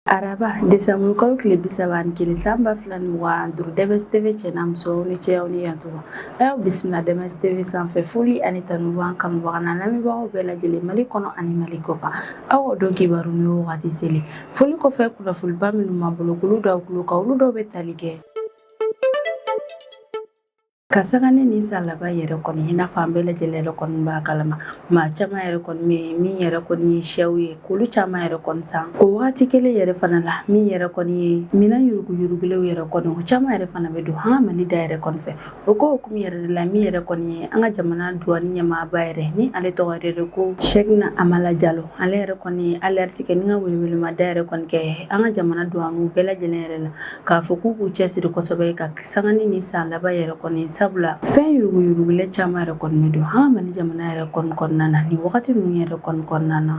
Araba desanburu kalo tile 31 san 2025, DMS TV cɛ n'a muso, ni cɛw ni yantuma, a y'aw bisimila DMS TV sanfɛ. Foli ani tanu b'an kanubaga n'a lamɛnbagaw bɛɛ lajɛlen, Mali kɔnɔ ani Mali kɔkan. Aw ka don kibaru ni wagati seli. Foli kɔfɛ, kunnafoniba minnu b'an bolo k'olu da tulo kan, olu dɔw bɛ tali kɛ ka sanga ni nin san laban yɛrɛ kɔni. I n'a fɔ an bɛɛ lajɛlen yɛrɛ kɔni b'a kalama, maa caman yɛrɛ kɔni bɛ yen min yɛrɛ kɔni ye sɛw ye, k'olu caman yɛrɛ kɔni san. O wagati kelen yɛrɛ fana la, min yɛrɛ kɔni ye minɛn yuruguyurugulenw yɛrɛ kɔni, o caman yɛrɛ fana bɛ don an ka Mali da yɛrɛ kɔni fɛ. O ko hukumu yɛrɛ de la, min yɛrɛ kɔni ye an ka jamana duwani ɲɛmaaba yɛrɛ, ni ale tɔgɔ yɛrɛ de ko Cheickna Hamala Diallo, ale yɛrɛ kɔni ye alerte kɛ ni ka welewelemada yɛrɛ kɔni kɛ an ka jamana duwaniw bɛɛ lajɛlen yɛrɛ la, k'a fɔ k'u k'u cɛsiri kosɛbɛ ka sanga ni nin san laban yɛrɛ kɔni, sabula fɛn yuruguyurugulen caman yɛrɛ kɔni bɛ don an ka Mali jamana yɛrɛ kɔni kɔnɔna na nin wagati ninnu yɛrɛ kɔni kɔnɔna na.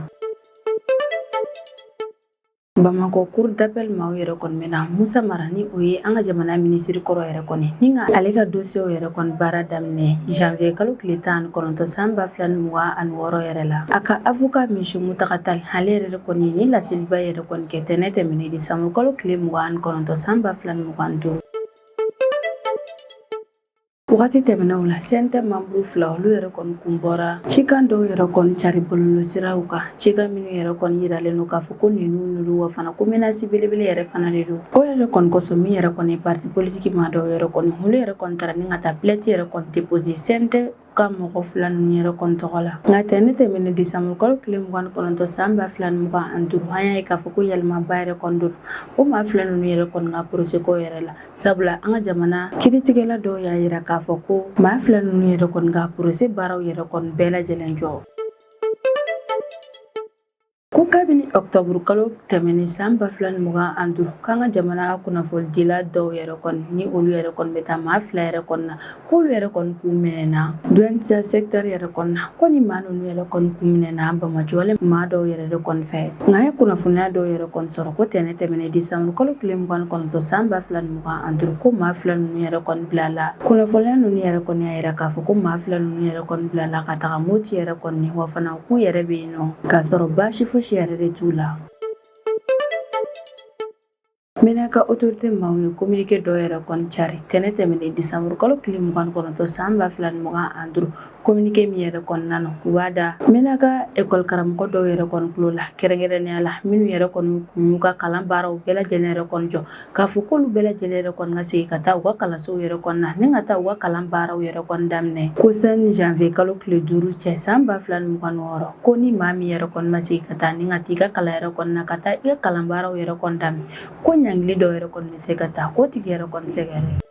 Bamakɔ cour d'appel maaw yɛrɛ kɔni bɛna Musa Mara, ni o ye an ka jamana minisiri kɔrɔ yɛrɛ kɔni, ni ka ale ka dossier yɛrɛ kɔni baara daminɛ janvier kalo tile 19 san 2026 yɛrɛ la. A ka avocat, monsieur Mountaga Tall, ale yɛrɛ de kɔni ni laseliba yɛrɛ kɔni kɛ tɛnɛ tɛmɛnen décembre kalo tile 29 san 2025. Wagati tɛmɛnenw la, CNT membre fila, olu yɛrɛ kɔni kun bɔra cikan dɔw yɛrɛ kɔni cari bɔlɔlɔsiraw kan, cikan minnu yɛrɛ kɔni yiralen don k'a fɔ ko ninnu n'olu wa fana ko menace belebele yɛrɛ fana de don. O yɛrɛ kɔni kosɔn, min yɛrɛ kɔni ye parti politique maa dɔw yɛrɛ kɔni, olu yɛrɛ kɔni taara ni ka taa plainte yɛrɛ kɔni déposer CNT ka mɔgɔ fila ninnu yɛrɛ kɔni tɔgɔ la. Nka tɛnɛ tɛmɛnen décembre kalo tile 29 san 2025, an y'a ye k'a fɔ ko yɛlɛmaba yɛrɛ kɔni don o maa fila ninnu yɛrɛ kɔni ka procès ko yɛrɛ la, sabula an ka jamana kiritigɛla dɔw y'a yira k'a fɔ ko maa fila ninnu yɛrɛ kɔni ka procès baaraw yɛrɛ kɔni bɛɛ lajɛlen jɔ. Ko kabini octobre kalo tɛmɛnen san 2025, k'an ka jamana kunnafonidila dɔw yɛrɛ kɔni, ni olu yɛrɛ kɔni bɛ taa maa fila yɛrɛ kɔni na, k'olu yɛrɛ kɔni k'u minɛna Douentza secteur yɛrɛ kɔni na, ko ni maa ninnu yɛrɛ kɔni k'u minɛna banbaanciwale maa dɔw yɛrɛ de kɔni fɛ. Nka an ye kunnafoniya dɔw yɛrɛ kɔni sɔrɔ ko tɛnɛ tɛmɛnen décembre kalo tile 29 san 2025, ko maa fila ninnu yɛrɛ kɔni bilala. Kunnafoniya ninnu yɛrɛ kɔni y'a yira k'a fɔ ko maa fila ninnu yɛrɛ kɔni bilala ka taga Moti yɛrɛ kɔni, wa fana k'u yɛrɛ bɛ yen nɔ k'a sɔrɔ baasi fosi yɛrɛ de t'u la. Menaka autorité maaw ye communiqué dɔ yɛrɛ kɔni cari tɛnɛ tɛmɛnen décembre kalo tile 29 san 2025. Communiqué min yɛrɛ kɔnɔna na, u b'a da Menaka école karamɔgɔ dɔw yɛrɛ kɔni tulo la, kɛrɛnkɛrɛnnenya la minnu yɛrɛ kɔni kun y'u ka kalan baaraw bɛɛ lajɛlen yɛrɛ kɔni jɔ, k'a fɔ k'olu bɛɛ lajɛlen yɛrɛ kɔni ka segin ka taa u ka kalansow yɛrɛ kɔni na ni ka taa u ka kalan baaraw yɛrɛ kɔni daminɛ, ko sani janvier kalo tile 5 cɛ san 2026, ko ni maa min yɛrɛ kɔni ma segin ka taa ni ka taa i ka kalan yɛrɛ kɔni na, ka taa i ka kalan baaraw yɛrɛ kɔni daminɛ, ko ɲangili dɔw yɛrɛ kɔni bɛ se ka taa k'o tigi yɛrɛ kɔni sɛgɛrɛ.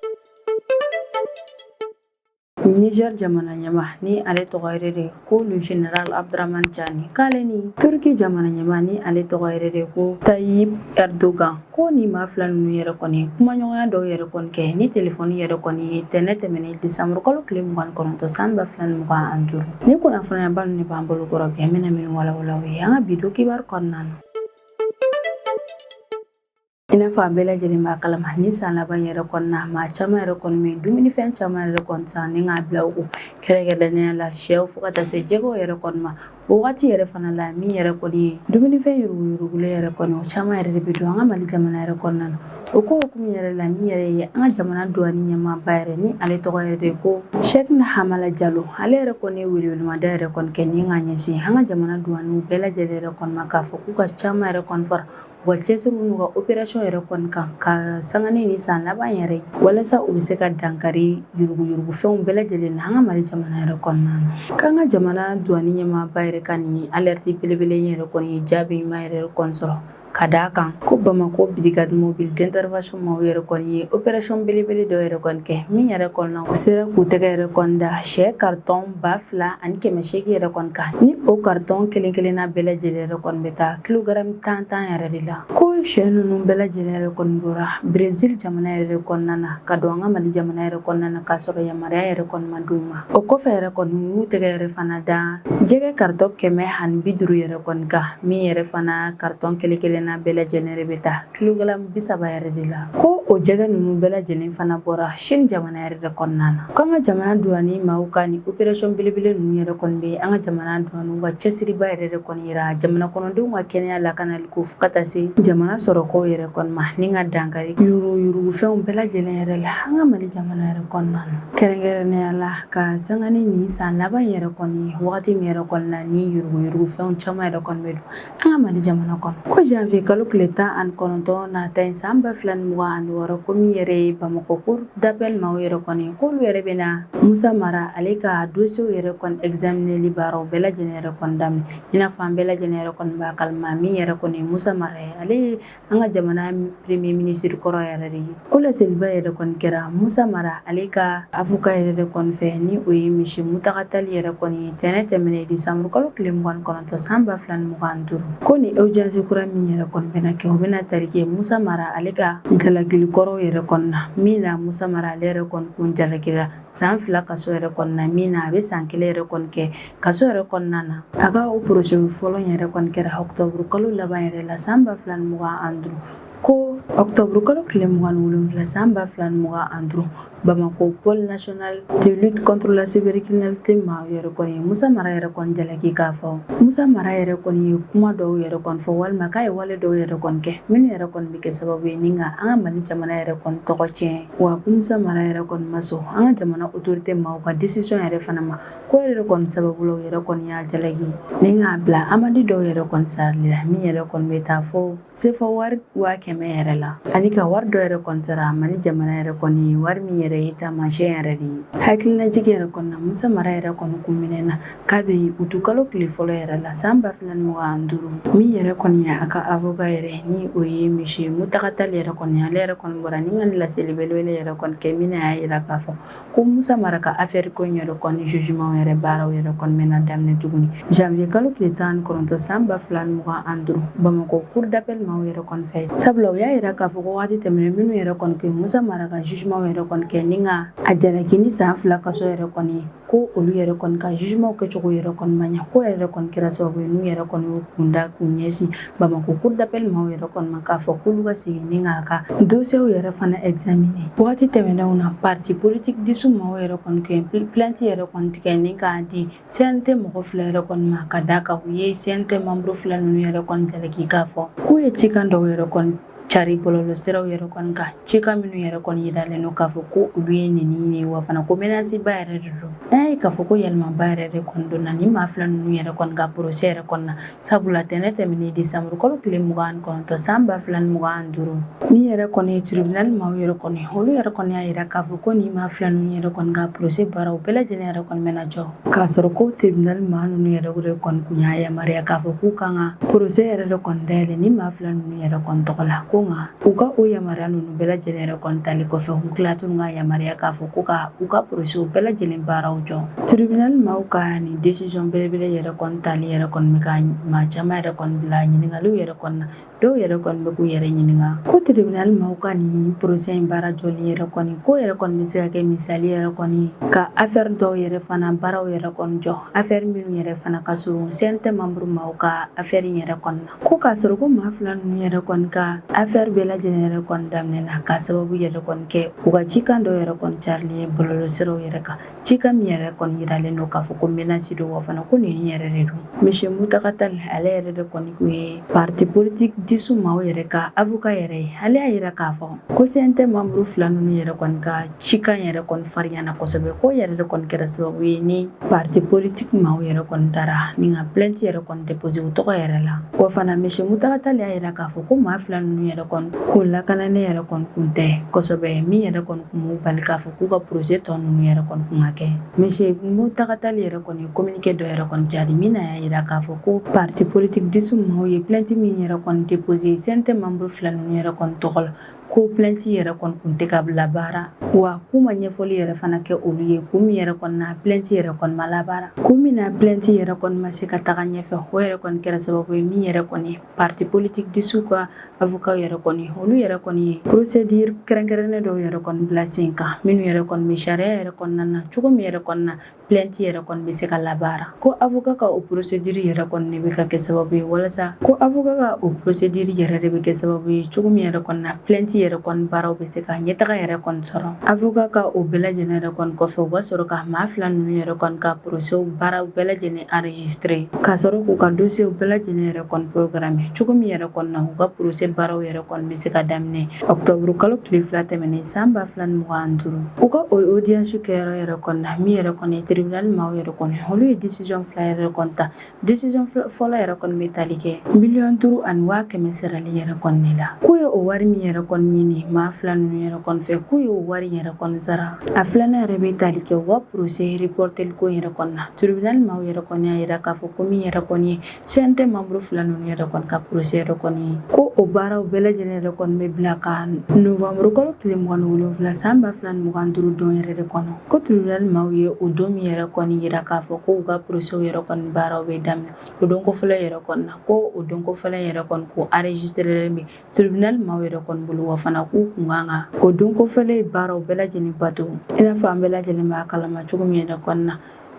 Niger jamana ɲɛmaa, ni ale tɔgɔ yɛrɛ de ko le général Abdourahamane Tiani, k'ale ni Turki jamana ɲɛmaa, ni ale tɔgɔ yɛrɛ de ko Tayyip Erdogan, ko ni maa fila ninnu yɛrɛ kɔni kumaɲɔgɔnya dɔw yɛrɛ kɔni kɛ ni telefɔni yɛrɛ kɔni ye tɛnɛ tɛmɛnen décembre kalo tile 29 san 2025. Ni kunnafoniyaba ninnu de b'an bolo kɔrɔ bi, an bɛna minnu walawala aw ye an ka bi don kibaru kɔnɔna na. I n'a fɔ an bɛɛ lajɛlen b'a kalama, ni san laban yɛrɛ kɔnɔna, maa caman yɛrɛ kɔni bɛ dumunifɛn caman yɛrɛ kɔni san ni k'a bila u kun, kɛrɛnkɛrɛnnenya la sɛw fo ka taa se jɛgɛw yɛrɛ kɔni ma. O waati yɛrɛ fana la, min yɛrɛ kɔni ye dumunifɛn yuruguyurugulen yɛrɛ kɔni, o caman yɛrɛ de bɛ don an ka Mali jamana yɛrɛ kɔnɔna na. O ko hukumu yɛrɛ la, min yɛrɛ ye an ka jamana douane ɲɛmaaba yɛrɛ, ni ale tɔgɔ yɛrɛ de ko Cheickna Hamala Diallo, ale yɛrɛ kɔni ye welewelemada yɛrɛ kɔni kɛ ni k'a ɲɛsin an ka jamana douane bɛɛ lajɛlen yɛrɛ kɔni ma, k'a fɔ k'u ka caman yɛrɛ kɔni fara u ka cɛsiriw n'u ka opération yɛrɛ kɔni kan ka sanga ni nin san laban yɛrɛ, walasa u bɛ se ka dankari yuruguyurugufɛnw bɛɛ lajɛlen na an ka Mali jamana yɛrɛ kɔnɔna na. K'an ka jamana douane ɲɛmaaba yɛrɛ ka nin alerte belebele yɛrɛ kɔni ye jaabi ɲuman yɛrɛ kɔni sɔrɔ, ka d'a kan ko Bamakɔ brigade mobile d'intervention maaw yɛrɛ kɔni ye opération belebele dɔ yɛrɛ kɔni kɛ, min yɛrɛ kɔni na, u sera k'u tɛgɛ yɛrɛ kɔni da sɛ carton 2800 yɛrɛ kɔni kan, ni o carton kelen kelenna bɛɛ lajɛlen yɛrɛ kɔni bɛ taa kilogramme tan tan yɛrɛ de la. Ko sɛ ninnu bɛɛ lajɛlen yɛrɛ kɔni bɔra Brésil jamana yɛrɛ kɔnɔna na ka don an ka Mali jamana yɛrɛ kɔnɔna na, k'a sɔrɔ yamaruya yɛrɛ kɔni ma d'u ma. O kɔfɛ yɛrɛ kɔni, u y'u tɛgɛ yɛrɛ fana da jɛgɛ carton 150 yɛrɛ kɔni kan, min yɛrɛ fana carton kelen kelenna bɛɛ lajɛlen yɛrɛ bɛ taa kilogramme 30 yɛrɛ de la. Ko o o jɛgɛ ninnu bɛɛ lajɛlen fana bɔra Chine jamana yɛrɛ de kɔnɔna na. Ko an ka jamana duwani maaw ka nin opération belebele ninnu yɛrɛ kɔni bɛ an ka jamana duwaniw ka cɛsiriba yɛrɛ de kɔni yira jamana kɔnɔdenw ka kɛnɛya lakanali ko fo ka taa se jamana sɔrɔkow yɛrɛ kɔni ma, ni ka dankari yuruguyurugufɛnw bɛɛ lajɛlen yɛrɛ la an ka Mali jamana yɛrɛ kɔnɔna na, kɛrɛnkɛrɛnnenya la ka sanga ni nin san laban yɛrɛ kɔni wagati min yɛrɛ kɔni na ni yuruguyurugufɛnw caman yɛrɛ kɔni bɛ don an ka Mali jamana kɔnɔ. Ko janvier kalo tile 19 nata in san 2026, ko min yɛrɛ ye Bamakɔ cour d'appel maaw yɛrɛ kɔni, k'olu yɛrɛ bɛna Musa Mara ale ka dossier yɛrɛ kɔni examiner baaraw bɛɛ lajɛlen yɛrɛ kɔni daminɛ. I n'a fɔ an bɛɛ lajɛlen yɛrɛ kɔni b'a kalama, min yɛrɛ kɔni ye Musa Mara ye, ale ye an ka jamana premier ministre kɔrɔ yɛrɛ de ye. O laseliba yɛrɛ kɔni kɛra Musa Mara ale ka avocat yɛrɛ de kɔni fɛ, ni o ye monsieur Mutaga Tall yɛrɛ kɔni ye, tɛnɛn tɛmɛnen décembre kalo tile 29 san 2025. Ko ni audience kura min yɛrɛ kɔni bɛna kɛ, o bɛna tali kɛ Musa Mara ale ka jalakili kɔrɔw yɛrɛ kɔni na, min na Musa Mara ale yɛrɛ kɔni kun jalakira san 2 kaso yɛrɛ kɔni na, min na a bɛ san 1 yɛrɛ kɔni kɛ kaso yɛrɛ kɔnɔna na. A ka o procès fɔlɔ yɛrɛ kɔni kɛra octobre kalo laban yɛrɛ la san 2025. Ko octobre kalo tile 27 san 2025, Bamakɔ pôle national de lutte contre la cybercriminalité maaw yɛrɛ kɔni ye Musa Mara yɛrɛ kɔni jalaki k'a fɔ Musa Mara yɛrɛ kɔni ye kuma dɔw yɛrɛ kɔni fɔ, walima k'a ye wale dɔw yɛrɛ kɔni kɛ minnu yɛrɛ kɔni bɛ kɛ sababu ye ni ka an ka Mali jamana yɛrɛ kɔni tɔgɔ tiɲɛ. Wa ko Musa Mara yɛrɛ kɔni ma sɔn an ka jamana autorité maaw ka décision yɛrɛ fana ma. Ko yɛrɛ kɔni sababu la, u yɛrɛ kɔni y'a jalaki ni k'a bila amende dɔw yɛrɛ kɔni sarali la, min yɛrɛ kɔni bɛ taa fo sefa wari 100 000 yɛrɛ la, ani ka wari dɔ yɛrɛ kɔni sara Mali jamana yɛrɛ kɔni, wari min yɛrɛ ye taamasiyɛn yɛrɛ de ye. Hakilinajigin yɛrɛ kɔni na, Musa Mara yɛrɛ kɔni kun minɛna kabi utukalo tile fɔlɔ yɛrɛ la san 2025. Min yɛrɛ kɔni ye a ka avocat yɛrɛ, ni o ye monsieur Mutaga Tall yɛrɛ kɔni, ale yɛrɛ kɔni bɔra ni ka laseli belebele yɛrɛ kɔni kɛ, min y'a jira k'a fɔ ko Musa Mara ka affaire ko in yɛrɛ kɔni jugement yɛrɛ baaraw yɛrɛ kɔni bɛna daminɛ tuguni janvier kalo tile 19 san 2025, Bamakɔ cour d'appel maaw yɛrɛ kɔni fɛ. Sabula u y'a jira k'a fɔ ko waati tɛmɛnen minnu yɛrɛ kɔni kɛ Musa Mara ka jugement yɛrɛ kɔni kɛ ni ka a jalaki ni san 2 kaso yɛrɛ kɔni ye, ko olu yɛrɛ kɔni ka jugement kɛcogo yɛrɛ kɔni ma ɲɛ. Ko yɛrɛ kɔni kɛra sababu ye n'u yɛrɛ kɔni y'u kun da k'u ɲɛsin Bamakɔ cour d'appel maaw yɛrɛ kɔni ma, k'a fɔ k'olu ka segin ni k'a ka dossier yɛrɛ fana examiner. Waati tɛmɛnenw na, parti politique dissous maaw yɛrɛ kɔni kɛ plainte yɛrɛ kɔni tigɛ ni k'a di CNT mɔgɔ fila yɛrɛ kɔni ma, ka d'a kan u ye CNT membre fila ninnu yɛrɛ kɔni jalaki k'a fɔ k'u ye cikan dɔw yɛrɛ kɔni cari bɔlɔlɔsiraw yɛrɛ kɔni kan, cikan minnu yɛrɛ kɔni yiralen don k'a fɔ ko olu ye nɛni ye, wa fana ko menace ba yɛrɛ de don. An y'a ye k'a fɔ ko yɛlɛmaba yɛrɛ de kɔni donna ni maa fila ninnu yɛrɛ kɔni ka procès yɛrɛ kɔni na, sabula tɛnɛn tɛmɛnen décembre kalo tile 29 san 2025, min yɛrɛ kɔni ye tribunal maaw yɛrɛ kɔni, olu yɛrɛ kɔni y'a jira k'a fɔ ko nin maa fila ninnu yɛrɛ kɔni ka procès baaraw bɛɛ lajɛlen yɛrɛ kɔni bɛna jɔ, k'a sɔrɔ ko tribunal maa ninnu yɛrɛ de kɔni kun y'a yamaruya k'a fɔ k'u kan ka procès yɛrɛ de kɔni dayɛlɛ ni maa fila ninnu yɛrɛ kɔni tɔgɔ la. Ko nka u ka o yamaruya ninnu bɛɛ lajɛlen yɛrɛ kɔni tali kɔfɛ, u tila tun ka yamaruya k'a fɔ ko ka u ka procès bɛɛ lajɛlen baaraw jɔ. Tribunal maaw ka nin décision belebele yɛrɛ kɔni tali yɛrɛ kɔni bɛ ka maa caman yɛrɛ kɔni bila ɲininkaliw yɛrɛ kɔni na. Dɔw yɛrɛ kɔni bɛ k'u yɛrɛ ɲininka ko tribunal maaw ka nin procès in baara jɔli yɛrɛ kɔni, ko yɛrɛ kɔni bɛ se ka kɛ misali yɛrɛ kɔni ka affaire dɔw yɛrɛ fana baaraw yɛrɛ kɔni jɔ, affaire minnu yɛrɛ fana ka surun CNT membre maaw ka affaire in yɛrɛ kɔni na. Ko k'a sɔrɔ ko maa fila ninnu yɛrɛ kɔni ka affaire bɛɛ lajɛlen yɛrɛ kɔni daminɛna k'a sababu yɛrɛ kɔni kɛ u ka cikan dɔw yɛrɛ kɔni carilen ye bɔlɔlɔsiraw yɛrɛ kan, cikan min yɛrɛ kɔni yiralen don k'a fɔ ko menace don, wa fana ko nɛni yɛrɛ de don. Monsieur Mutaga Tall, ale yɛrɛ de kɔni kun ye parti politique dissous maaw yɛrɛ ka avocat yɛrɛ ye, ale y'a yira k'a fɔ ko CNT membre fila ninnu yɛrɛ kɔni ka cikan yɛrɛ kɔni farinyana kosɛbɛ, ko yɛrɛ de kɔni kɛra sababu ye ni parti politique maaw yɛrɛ kɔni taara ni ka plainte yɛrɛ kɔni déposer u tɔgɔ yɛrɛ la. Wa fana monsieur Mutaga Tall y'a yira k'a fɔ ko maa fila ninnu yɛrɛ kɔni kun lakananen yɛrɛ kɔni kun tɛ kosɛbɛ, min yɛrɛ kɔni kun b'u bali k'a fɔ k'u ka procès tɔ ninnu yɛrɛ kɔni kun ka kɛ. Monsieur Mutaga Tall yɛrɛ kɔni ye communiqué dɔ yɛrɛ kɔni cari, min na y'a yira k'a fɔ ko parti politique dissous maaw ye plainte min yɛrɛ kɔni déposer CNT membre fila ninnu yɛrɛ kɔni tɔgɔ la, ko plainte yɛrɛ kɔni kun tɛ ka bila baara, wa k'u ma ɲɛfɔli yɛrɛ fana kɛ olu ye kun min yɛrɛ kɔni na plainte yɛrɛ kɔni ma labaara, kun min na plainte yɛrɛ kɔni ma se ka taga ɲɛfɛ. O yɛrɛ kɔni kɛra sababu ye min yɛrɛ kɔni parti politique dissous ka avocat yɛrɛ kɔni, olu yɛrɛ kɔni ye procédure kɛrɛnkɛrɛnnen dɔw yɛrɛ kɔni bila sen kan, minnu yɛrɛ kɔni bɛ sariya yɛrɛ kɔnɔna na cogo min yɛrɛ kɔni na. Plainte yɛrɛ kɔni bɛ se ka labaara. Ko avocat ka o procédure yɛrɛ kɔni de bɛ ka kɛ sababu ye walasa ko avocat ka o procédure yɛrɛ de bɛ kɛ sababu ye cogo min yɛrɛ kɔni na plainte yɛrɛ kɔni baaraw bɛ se ka ɲɛtaga yɛrɛ kɔni sɔrɔ. Avocat ka o bɛɛ lajɛlen yɛrɛ kɔni kɔfɛ, u ka sɔrɔ ka maa fila ninnu yɛrɛ kɔni ka procès baaraw bɛɛ lajɛlen enregistrer, ka sɔrɔ k'u ka dossier bɛɛ lajɛlen yɛrɛ kɔni programmer cogo min yɛrɛ kɔni na u ka procès baaraw yɛrɛ kɔni bɛ se ka daminɛ octobre kalo tile 2 tɛmɛnen san 2025. U ka o audience kɛyɔrɔ yɛrɛ kɔni na, min yɛrɛ kɔni ye tribunal maaw yɛrɛ kɔni, olu ye décision fila yɛrɛ kɔni ta. Décision fɔlɔ yɛrɛ kɔni bɛ tali kɛ 5 100 000 sarali yɛrɛ kɔni la. K'u ye o wari min yɛrɛ kɔni ɲini maa fila ninnu yɛrɛ kɔni fɛ, k'u ye o wari yɛrɛ kɔni sara. A filanan yɛrɛ bɛ tali kɛ u ka procès reporteli ko yɛrɛ kɔni na. Tribunal maaw yɛrɛ kɔni y'a jira k'a fɔ ko min yɛrɛ kɔni ye CNT membre fila ninnu yɛrɛ kɔni ka procès yɛrɛ kɔni ye, ko o baaraw bɛɛ lajɛlen yɛrɛ kɔni bɛ bila ka novembre kalo tile 27 san 2025 don yɛrɛ de kɔnɔ. Ko tribunal maaw ye o don min yɛrɛ kɔni jira k'a fɔ ko u ka procès yɛrɛ kɔni baaraw bɛ daminɛ o don kofɔlɔ yɛrɛ kɔni na, ko o don kofɔlɔ yɛrɛ kɔni ko enregistré bɛ tribunal maaw yɛrɛ kɔni bolo, wa fana k'u kun kan ka o don kofɔlɔ baaraw bɛɛ lajɛlen bato. I n'a fɔ an bɛɛ lajɛlen b'a kalama cogo min yɛrɛ kɔni na,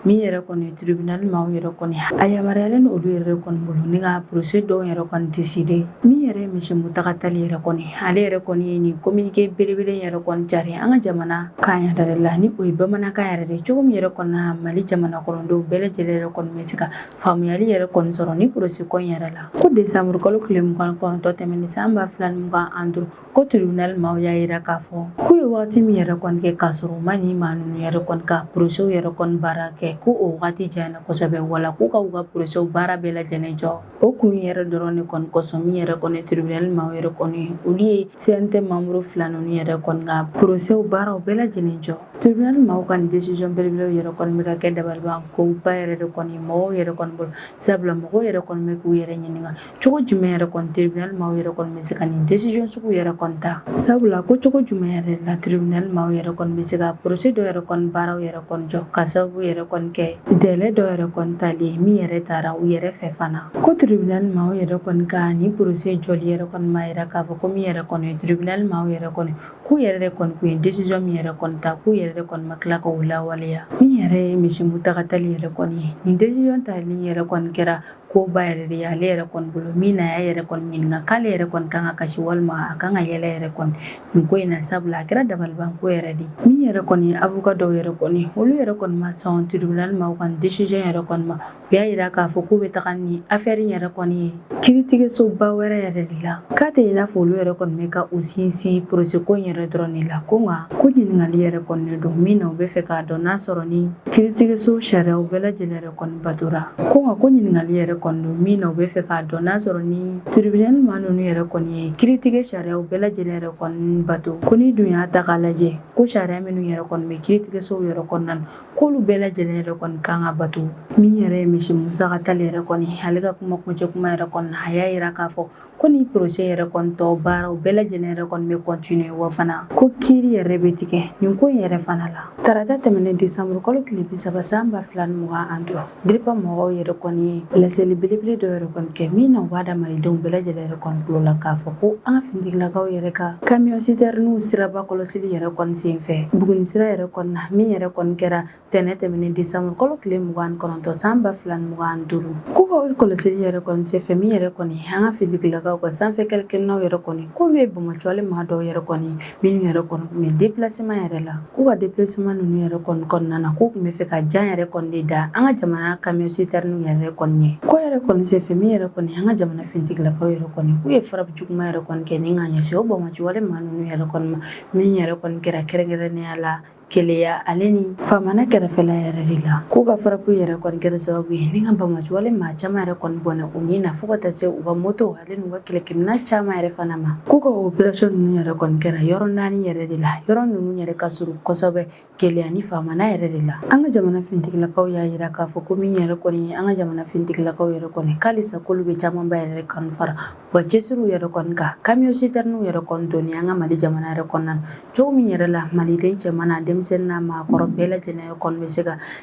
min yɛrɛ kɔni tribunal maaw yɛrɛ kɔni, a yamaruyalen don olu yɛrɛ kɔni bolo ni ka procès dɔw yɛrɛ kɔni décider. Min yɛrɛ ye monsieur Mountaga Tall yɛrɛ kɔni, ale yɛrɛ kɔni ye nin communiqué belebele yɛrɛ kɔni cari an ka jamana kan yɛrɛ la, ni o ye bamanankan yɛrɛ de, cogo min yɛrɛ kɔni na Mali jamana kɔnɔdenw bɛɛ lajɛlen yɛrɛ kɔni bɛ se ka faamuyali yɛrɛ kɔni sɔrɔ ni procès ko in yɛrɛ la. Ko décembre kalo tile 29 tɛmɛnen san 2025, ko tribunal maaw y'a jira k'a fɔ k'u ye waati min yɛrɛ kɔni kɛ k'a sɔrɔ u ma nin maa ninnu yɛrɛ kɔni ka procès yɛrɛ kɔni baara kɛ, ko o waati janyana kosɛbɛ, wala k'u ka u ka procès baara bɛɛ lajɛlen jɔ. O kun yɛrɛ dɔrɔn de kɔni kosɔn, min yɛrɛ kɔni tribunal maaw yɛrɛ kɔni, olu ye CNT membre fila ninnu yɛrɛ kɔni ka procès baaraw bɛɛ lajɛlen jɔ. Tribunal maaw ka nin décision belebelew yɛrɛ kɔni bɛ ka kɛ dabaliban koba yɛrɛ de kɔni mɔgɔw yɛrɛ kɔni bolo, sabula mɔgɔw yɛrɛ kɔni bɛ k'u yɛrɛ ɲininka cogo jumɛn yɛrɛ kɔni tribunal maaw yɛrɛ kɔni bɛ se ka nin décision sugu yɛrɛ kɔni ta, sabula ko cogo jumɛn yɛrɛ la tribunal maaw yɛrɛ kɔni bɛ se ka procès dɔ yɛrɛ kɔni baaraw yɛrɛ kɔni jɔ ka sababu yɛrɛ kɔni kɛ délai dɔ yɛrɛ kɔni tali min yɛrɛ taara u yɛrɛ fɛ fana. Ko tribunal maaw yɛrɛ kɔni ka nin procès jɔli yɛrɛ kɔni ma yira k'a fɔ ko min yɛrɛ kɔni tribunal maaw yɛrɛ kɔni k'u yɛrɛ de kɔni kun ye décision min yɛrɛ kɔni ta, k'u yɛrɛ de kɔni ma tila ka o lawaleya. Min yɛrɛ ye monsieur Mountaga Tall yɛrɛ kɔni ye, nin décision tali yɛrɛ kɔni kɛra koba yɛrɛ de ye ale yɛrɛ kɔni bolo, min na y'a yɛrɛ kɔni ɲininka k'ale yɛrɛ kɔni kan ka kasi walima a kan ka yɛlɛ yɛrɛ kɔni nin ko in na, sabula a kɛra dabaliban ko yɛrɛ de ye. Min yɛrɛ kɔni ye avocat dɔw yɛrɛ kɔni, olu yɛrɛ kɔni ma sɔn tribunal maaw ka décision yɛrɛ kɔni ma. U y'a jira k'a fɔ k'u bɛ taga ni affaire in yɛrɛ kɔni ye kiiritigɛsoba wɛrɛ yɛrɛ de la, k'a tɛ i n'a fɔ olu yɛrɛ kɔni bɛ ka u sinsin procès ko in yɛrɛ dɔrɔn de la. Ko nka ko ɲininkali yɛrɛ kɔni de don min na u bɛ fɛ k'a dɔn n'a sɔrɔ ni kiiritigɛso sariyaw bɛɛ lajɛlen yɛrɛ kɔni batora. Ko nka ko ɲininkali yɛrɛ kɔni don min na u bɛ fɛ k'a dɔn n'a sɔrɔ ni tribunal maa ninnu yɛrɛ kɔni ye kiiritigɛ sariyaw bɛɛ lajɛlen yɛrɛ kɔni bato. Ko ni dun y'a ta k'a lajɛ, ko sariya minnu yɛrɛ kɔni bɛ kiiritigɛsow yɛrɛ kɔnɔna na, k'olu bɛɛ lajɛlen yɛrɛ kɔni kan ka bato. Min yɛrɛ ye monsieur Mountaga Tall yɛrɛ kɔni, ale ka kuma kuncɛ kuma yɛrɛ kɔni na, a y'a jira k'a fɔ ko ni procès yɛrɛ kɔni tɔ baaraw bɛɛ lajɛlen yɛrɛ kɔni bɛ continuer, wa fana ko kiiri yɛrɛ bɛ tigɛ nin ko in yɛrɛ fana la. Tarata tɛmɛnen décembre kalo tile 30 san 2025, DIRPA mɔgɔw yɛrɛ kɔni ye laseli belebele dɔ yɛrɛ kɔni kɛ min na u b'a da malidenw bɛɛ lajɛlen yɛrɛ kɔni tulo la k'a fɔ ko an ka finitigilakaw yɛrɛ ka camion citerne siraba kɔlɔsili yɛrɛ kɔni senfɛ Buguni sira yɛrɛ kɔni na, min yɛrɛ kɔni kɛra tɛnɛ tɛmɛnen décembre kalo tile 29 san 2025, k'u ka kɔlɔsili yɛrɛ kɔni senfɛ, min yɛrɛ kɔni an ka finitigilakaw ka sanfɛ kɛlɛkɛminɛnw yɛrɛ kɔni, k'olu ye banbaanciwale maa dɔw yɛrɛ kɔni minnu yɛrɛ kɔni tun bɛ déplacement yɛrɛ la, k'u ka déplacement ninnu yɛrɛ kɔni kɔnɔna na, k'u tun bɛ fɛ ka jan yɛrɛ kɔni de da an ka jamana camion citerne yɛrɛ kɔni ɲɛ. Ko yɛrɛ kɔni senfɛ, min yɛrɛ kɔni an ka jamana finitigilakaw yɛrɛ kɔni, k'u ye frappe juguman yɛrɛ kɔni kɛ ni ka ɲɛsin o banbaanciwale maa ninnu yɛrɛ kɔni ma, min yɛrɛ kɔni kɛra kɛrɛnkɛrɛnnenya la Keleya ale ni Famana kɛrɛfɛla yɛrɛ de la. K'u ka frappe yɛrɛ kɔni kɛra sababu ye ni ka banbaanciwale maa caman yɛrɛ kɔni bɔnɛ u ni na, fo ka taa se u ka moto ale n'u ka kɛlɛkɛminɛn caman yɛrɛ fana ma. K'u ka opération ninnu yɛrɛ kɔni kɛra yɔrɔ naani yɛrɛ de la, yɔrɔ ninnu yɛrɛ ka surun kosɛbɛ Keleya ni Famana yɛrɛ de la. An ka jamana finitigilakaw y'a jira k'a fɔ ko min yɛrɛ kɔni ye an ka jamana finitigilakaw yɛrɛ kɔni, k'alisa k'olu bɛ camanba yɛrɛ kɔni fara wa cɛsiriw yɛrɛ kɔni kan camion citerne yɛrɛ kɔni donni an ka Mali jamana yɛrɛ kɔnɔna na, cogo min yɛrɛ la maliden cɛman n'a denmisɛnnin n'a maakɔrɔ bɛɛ lajɛlen kɔni bɛ se ka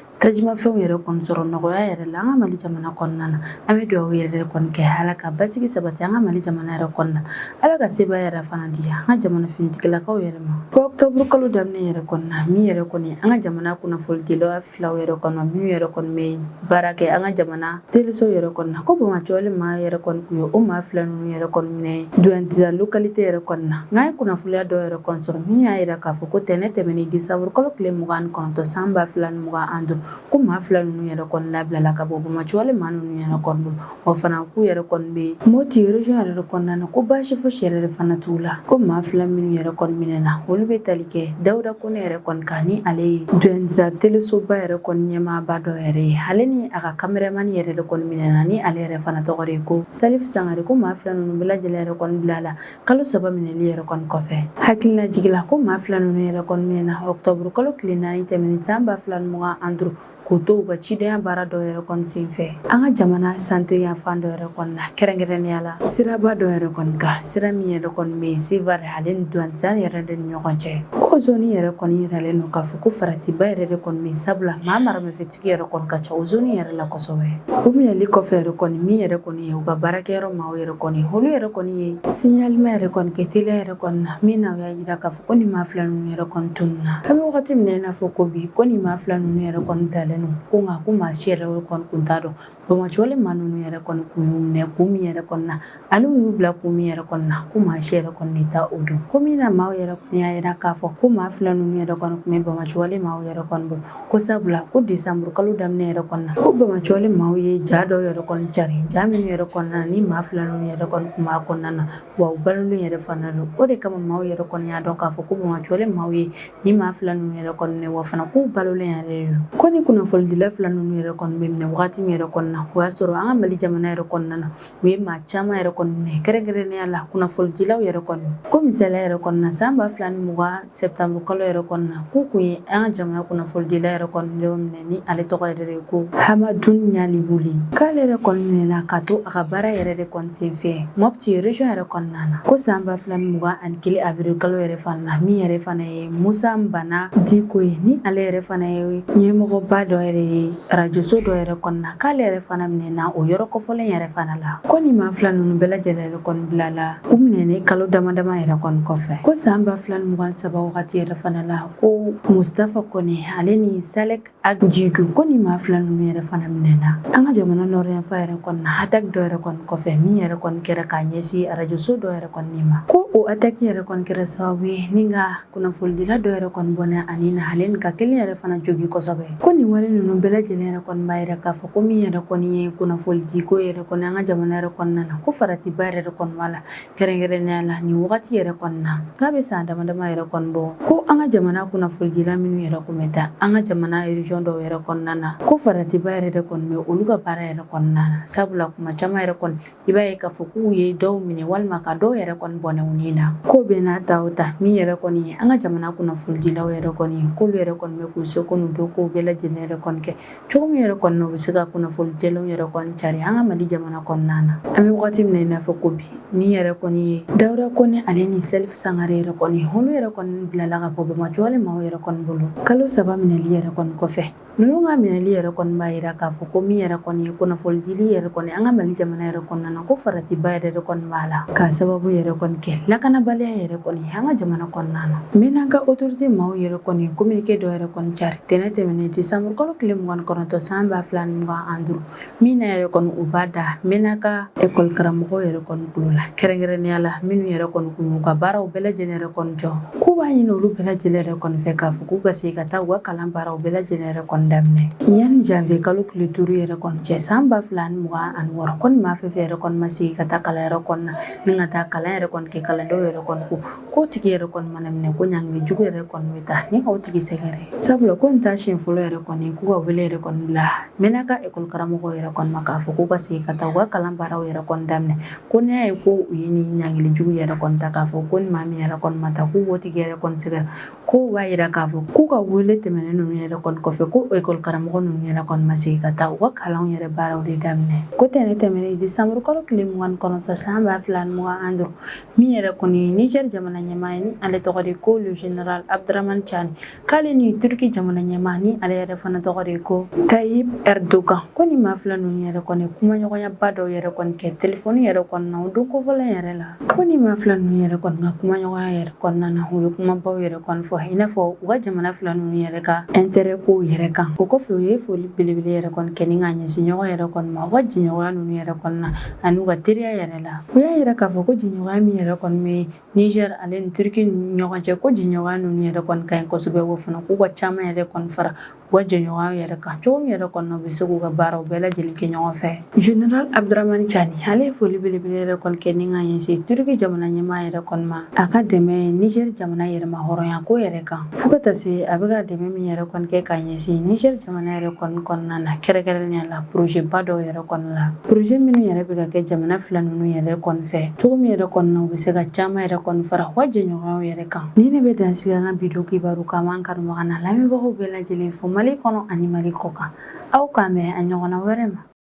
tajimafɛnw yɛrɛ kɔni sɔrɔ nɔgɔya yɛrɛ la an ka Mali jamana kɔnɔna na. An bɛ dugawu yɛrɛ de kɔni kɛ Ala ka basigi sabati an ka Mali jamana yɛrɛ kɔnɔna na. Ala ka sebaaya yɛrɛ fana di an ka jamana finitigilakaw yɛrɛ ma. Ko octobre kalo daminɛ yɛrɛ kɔnɔna, min yɛrɛ kɔni an ka jamana kunnafonidilaw filaw yɛrɛ kɔnɔ, minnu yɛrɛ kɔni bɛ baara kɛ an ka jamana teleso yɛrɛ kɔnɔna, ko banbaanciwale maa yɛrɛ kɔni kun ye o maa fila ninnu yɛrɛ kɔni minɛ Douentza localité yɛrɛ kɔnɔna na. N'an ye kunnafoniya dɔw yɛrɛ kɔni sɔrɔ min y'a jira k'a fɔ ko tɛnɛn tɛmɛnen décembre kalo tile 29 san 2025, ko maa fila ninnu yɛrɛ kɔni labilala ka bɔ banbaanciwale maa ninnu yɛrɛ kɔni bolo. O fana k'u yɛrɛ kɔni bɛ Moti région yɛrɛ kɔnɔna na, ko baasi fosi yɛrɛ de fana t'u la. Ko maa fila minnu yɛrɛ kɔni minɛna, olu bɛ tali kɛ Dawuda Kone yɛrɛ kɔni kan, ni ale ye Douentza telesoba yɛrɛ kɔni ɲɛmaaba dɔ yɛrɛ ye, ale ni a ka caméraman yɛrɛ de kɔni minɛna, ni ale yɛrɛ fana tɔgɔ de ye ko Salif Sangare. Ko maa fila ninnu bɛɛ lajɛlen yɛrɛ kɔni bilala kalo 3 minɛli yɛrɛ kɔni kɔfɛ. Hakililajigin la, ko maa fila ninnu yɛrɛ kɔni minɛna octobre kalo tile 4 tɛmɛnen san 2025, k'u to u ka cidenya baara dɔ yɛrɛ kɔni senfɛ an ka jamana centre yanfan dɔ yɛrɛ kɔni na, kɛrɛnkɛrɛnnenya la siraba dɔ yɛrɛ kɔni kan, sira min yɛrɛ kɔni bɛ Sevare ale ni Douentza yɛrɛ de ni ɲɔgɔn cɛ. Ko zone yɛrɛ kɔni yiralen don k'a fɔ ko faratiba yɛrɛ de kɔni bɛ, sabula maa maramafɛntigi yɛrɛ kɔni ka ca o zone yɛrɛ la kosɛbɛ. U minɛli kɔfɛ yɛrɛ kɔni, min yɛrɛ kɔni ye u ka baarakɛyɔrɔ maaw yɛrɛ kɔni, olu yɛrɛ kɔni ye signalement yɛrɛ kɔni kɛ teliya yɛrɛ kɔni na, min na u y'a jira k'a fɔ ko nin maa fila ninnu yɛrɛ kɔni tununna. An bɛ wagati min na i n'a fɔ ko bi, ko nin maa fila ninnu yɛrɛ kɔni bilalen don, ko nka ko maa si yɛrɛ kɔni kun t'a dɔn banbaanciwale maa ninnu yɛrɛ kɔni kun y'u minɛ kun min yɛrɛ kɔni na, ani u y'u bila kun min yɛrɛ kɔni na, ko maa si yɛrɛ kɔni de t'a o dɔn. Ko min na maaw yɛrɛ kɔni y'a jira k'a fɔ ko maa fila ninnu yɛrɛ kɔni tun bɛ banbaanciwale maaw yɛrɛ kɔni bolo, ko sabula ko décembre kalo daminɛ yɛrɛ kɔni na, ko banbaanciwale maaw ye ja dɔw yɛrɛ kɔni cari, ja minnu yɛrɛ kɔnɔna na ni maa fila ninnu yɛrɛ kɔni tun b'a kɔnɔna na, wa u balolen yɛrɛ fana don. O de kama maaw yɛrɛ kɔni y'a dɔn k'a fɔ ko banbaanciwale maaw ye ni maa fila ninnu yɛrɛ kɔni minɛ, wa fana k'u balolen yɛrɛ de don. Ko ni kunnafonidila fila ninnu yɛrɛ kɔni bɛ minɛ wagati min yɛrɛ kɔni na, o y'a sɔrɔ an ka Mali jamana yɛrɛ kɔnɔna na, u ye maa caman yɛrɛ kɔni minɛ, kɛrɛnkɛrɛnnenya la kunnafonidilaw yɛrɛ kɔni. Ko misaliya yɛrɛ kɔni na, san 2020 septembre kalo yɛrɛ kɔni na, k'u kun ye an ka jamana kunnafonidila yɛrɛ kɔni dɔ minɛ, ni ale tɔgɔ yɛrɛ de ko Hamadun Ɲalibuli, k'ale yɛrɛ kɔni minɛna ka to a ka baara yɛrɛ de kɔni senfɛ Mopti région yɛrɛ kɔnɔna na. Ko san 2021 avril kalo yɛrɛ fana na, min yɛrɛ fana ye Musa Bana Diko ye, ni ale yɛrɛ fana ye ɲɛmɔgɔba dɔ yɛrɛ ye arajoso dɔ yɛrɛ kɔnɔna, k'ale yɛrɛ fana minɛna o yɔrɔ kɔfɔlen yɛrɛ fana la. Ko ni maa fila ninnu bɛɛ lajɛlen yɛrɛ kɔni bilala u minɛnen kalo dama dama yɛrɛ kɔni kɔfɛ. Ko san 2023 wagati yɛrɛ fana la, ko Mustafa Kone ale ni Salek Jidu, ko ni maa fila ninnu yɛrɛ fana minɛna an ka jamana nord yanfan yɛrɛ kɔni na, attaque dɔ yɛrɛ kɔni kɔfɛ min yɛrɛ kɔni kɛra k'a ɲɛsin arajoso dɔ yɛrɛ kɔni ma. Ko o attaque yɛrɛ kɔni kɛra sababu ye ni ka kunnafonidila dɔ yɛrɛ kɔni bɔnɛ a ni na, ale ni ka kelen yɛrɛ fana jogin kosɛbɛ. Ko nin wale ninnu bɛɛ lajɛlen yɛrɛ kɔni b'a yira k'a fɔ ko min yɛrɛ kɔni ye kunnafonidiko yɛrɛ kɔni an ka jamana yɛrɛ kɔnɔna na, ko faratiba yɛrɛ kɔni b'a la, kɛrɛnkɛrɛnnenya la nin wagati yɛrɛ kɔni na, k'a bɛ san dama dama yɛrɛ kɔni bɔ, ko an ka jamana kunnafonidila minnu yɛrɛ kun bɛ taa an ka jamana région dɔw yɛrɛ kɔnɔna na, ko faratiba yɛrɛ de kɔni bɛ olu ka baara yɛrɛ kɔnɔna na, sabula kuma caman yɛrɛ kɔni i b'a ye k'a fɔ k'u ye dɔw minɛ walima ka dɔw yɛrɛ kɔni bɔnɛ u ni na. Ko bɛɛ n'a ta o ta, min yɛrɛ kɔni ye an ka jamana kunnafonidilaw yɛrɛ kɔni ye, k'olu yɛrɛ kɔni bɛ k'u seko n'u dɔnko bɛɛ lajɛlen yɛrɛ kɔni kɛ cogo min yɛrɛ kɔni na u bɛ se ka kunnafoni jɛlenw yɛrɛ kɔni cari an ka Mali jamana kɔnɔna na. An bɛ wagati min na i n'a fɔ ko bi, min yɛrɛ kɔni ye Dawuda Kone ale ni Salif Sangare yɛrɛ kɔni, olu yɛrɛ kɔni bilala ka bɔ banbaanciwale maaw yɛrɛ kɔni bolo kalo 3 minɛli yɛrɛ kɔni kɔfɛ. Ninnu ka minɛli yɛrɛ kɔni b'a jira k'a fɔ ko min yɛrɛ kɔni ye kunnafonidili yɛrɛ kɔni an ka Mali jamana yɛrɛ kɔnɔna na, ko faratiba yɛrɛ de kɔni b'a la, k'a sababu yɛrɛ kɔni kɛ lakanabaliya yɛrɛ kɔni an ka jamana kɔnɔna na. Menaka autorité maaw yɛrɛ kɔni communiqué dɔ yɛrɛ kɔni cari tɛnɛn tɛmɛnen décembre kalo tile 29 san 2025, min na yɛrɛ kɔni u b'a da Menaka école karamɔgɔw yɛrɛ kɔni tulo la, kɛrɛnkɛrɛnnenya la minnu yɛrɛ kɔni kun y'u ka baaraw bɛɛ lajɛlen yɛrɛ kɔni jɔ, k'u b'a ɲini olu bɛɛ lajɛlen yɛrɛ kɔni fɛ k'a fɔ k'u ka segin ka taa u ka kalan baaraw bɛɛ lajɛlen yɛrɛ kɔni daminɛ yanni janvier kalo tile 5 yɛrɛ kɔni cɛ san 2026. Ko ni maa fɛn fɛn yɛrɛ kɔni ma segin ka taa kalanyɔrɔ kɔni na ni ka taa kalan yɛrɛ kɔni kɛ kalandenw yɛrɛ kɔni ko k'o tigi yɛrɛ kɔni mana minɛ, ko ɲangili jugu yɛrɛ kɔni bɛ taa ni k'o tigi sɛgɛrɛ, sabula ko nin t'a siɲɛ fɔlɔ yɛrɛ kɔni k'u ka wele yɛrɛ kɔni bila Menaka école karamɔgɔw yɛrɛ kɔni ma k'a fɔ k'u ka segin ka taa u ka kalan baaraw yɛrɛ kɔni daminɛ. Ko n'i y'a ye ko u ye nin ɲangili jugu yɛrɛ kɔni ta k'a fɔ ko ni maa min yɛrɛ kɔni ma taa, k'u b'o tigi yɛrɛ kɔni sɛgɛrɛ, k'o b'a yira k'a fɔ k'u ka wele tɛmɛnen ninnu yɛrɛ kɔni kɔfɛ, ko ekɔli karamɔgɔ ninnu yɛrɛ kɔni ma segin ka taa u ka kalanw yɛrɛ baaraw de daminɛ. Ko tɛnɛ tɛmɛnen desanburu kalo tile 29 san 2025, min yɛrɛ kɔni ye Niger jamana ɲɛmaa ye, ni ale tɔgɔ de ko le général Abdramane Tiani, k'ale ni Turki jamana ɲɛmaa, ni ale yɛrɛ fana tɔgɔ de ko Tayyip Erdogan, ko ni maa fila ninnu yɛrɛ kɔni kumaɲɔgɔnyaba dɔw yɛrɛ kɔni kɛ telefɔni yɛrɛ kɔnɔna o don kofɔlen yɛrɛ la. Ko ni maa fila ninnu yɛrɛ kɔni ka kumaɲɔgɔnya yɛrɛ kɔnɔna na, u ye kumabaw yɛrɛ kɔni fɔ, i n'a fɔ u ka jamana fila ninnu yɛrɛ ka intérêt kow yɛrɛ kan. O kɔfɛ, u ye foli belebele yɛrɛ kɔni kɛ ni k'a ɲɛsin ɲɔgɔn yɛrɛ kɔni ma, u ka jɛɲɔgɔnya ninnu yɛrɛ kɔni na ani u ka teriya yɛrɛ la. U y'a yira k'a fɔ ko jɛɲɔgɔnya min yɛrɛ kɔni bɛ Niger ale ni Turki ni ɲɔgɔn cɛ, ko jɛɲɔgɔnya ninnu yɛrɛ kɔni ka ɲi kosɛbɛ, wa fana k'u ka caman yɛrɛ kɔni fara u ka jɛɲɔgɔnya yɛrɛ kan cogo min yɛrɛ kɔni u bɛ se k'u ka baaraw bɛɛ lajɛlen kɛ ɲɔgɔn fɛ. Général Abdramane Tiani, ale ye foli belebele yɛrɛ kɔni kɛ ni k'a ɲɛsin Turki jamana ɲɛmaa yɛrɛ kɔni ma, a ka dɛmɛ Niger jamana yɛrɛma hɔrɔnya ko yɛrɛ kan, fo ka taa se a bɛ ka dɛmɛ min yɛrɛ kɔni kɛ k'a ɲɛsin Niger jamana yɛrɛ kɔni kɔnɔna na, kɛrɛnkɛrɛnnenya la projet ba dɔw yɛrɛ kɔni la, projet minnu yɛrɛ bɛ ka kɛ jamana fila ninnu yɛrɛ kɔni fɛ, cogo min yɛrɛ kɔni na u bɛ se ka caman yɛrɛ kɔni fara u ka jɛɲɔgɔnyaw yɛrɛ kan. Ni ne bɛ dan sigi an ka bi don kibaru kan, an kanubaga n'a lamɛnbagaw bɛɛ lajɛlen fo Mali kɔnɔ ani Mali kɔ kan. Aw k'an bɛn a ɲɔgɔnna wɛrɛ ma.